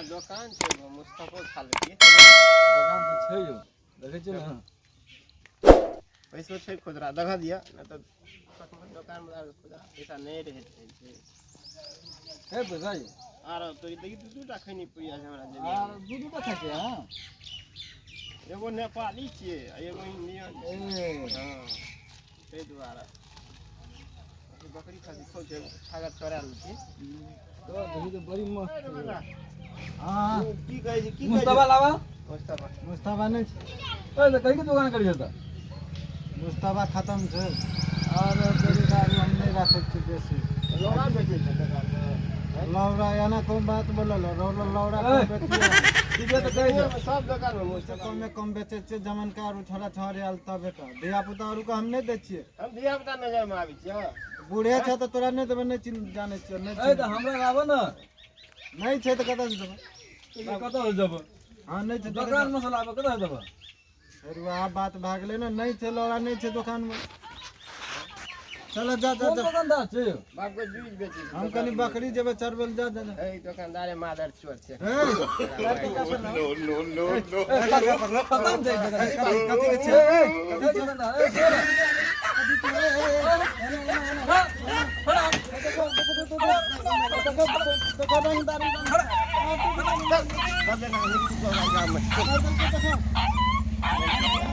दोकान छै मुस्तफो खा लेतियै। दोकान तऽ छै यौ, देखै छियै ने। पैसो छै खुदरा देखा दिअ, नहि तऽ दोकान मे खुदरा पैसा नहि रहैत छै। है पैसा यौ? आर तो देखी दू दूटा खैनी पुड़िया छै हमरा जेबी। आर दू दूटा खाइ छियै? हँ, एगो नेपाली छियै आ एगो इंडियन। ए हँ, ताहि दुआरे बकरी खाली खाउ छै, छागर चोरा लै छी। तो देखी तऽ बड़ी मस्त छै। हँ, की कहै छै? की कहै मुस्तफा लावा। मुस्तफा, मुस्तफा नहि छै। ए तऽ कहीं के दोकान करी छै तऽ मुस्तफा खतम छै। आर गरीब आदमी हम नहि राखै छियै बेसी। लौरा बेचै छै दोकानमे? लौरा एना कोन बात बोलल? रौला लौरा ए। कम बेचिए। ठीके तऽ कहै छै। सब दोकानमे मुस्तफा कमे कम बेचै छियै। जमनका आरू छोड़ा छोड़ि आयल तब बेटा धिया पुता आरू के हम नहि दै छियै। हम धिया पुता नजरमे आबै छियै? बूढ़े छै तऽ तोरा नहि देबै। नहि चिन्ह जानै छियै नहि। ए तऽ हमरा लाबऽ ने। नहि छै तऽ कतऽ से देबै? कतऽ से देबै? हँ, नहि छै तऽ दोकान मे से लाबऽ, कतऽ से देबै? फेर वएह बात भए गेलै ने। नहि छै लौरा, नहि छै दोकानमे। चल जा जा। कोन जा। दोकानदार छै यौ? बापके जूस बेचै छै। हम कनि बकरी जेबै चरबै लए। जा जा जा। ए दोकानदारे मादर चोर छै। ए, खतम छै दोकान। कथी के छै? ए दोकानदार, ए छोड़। सब जगह गाममे।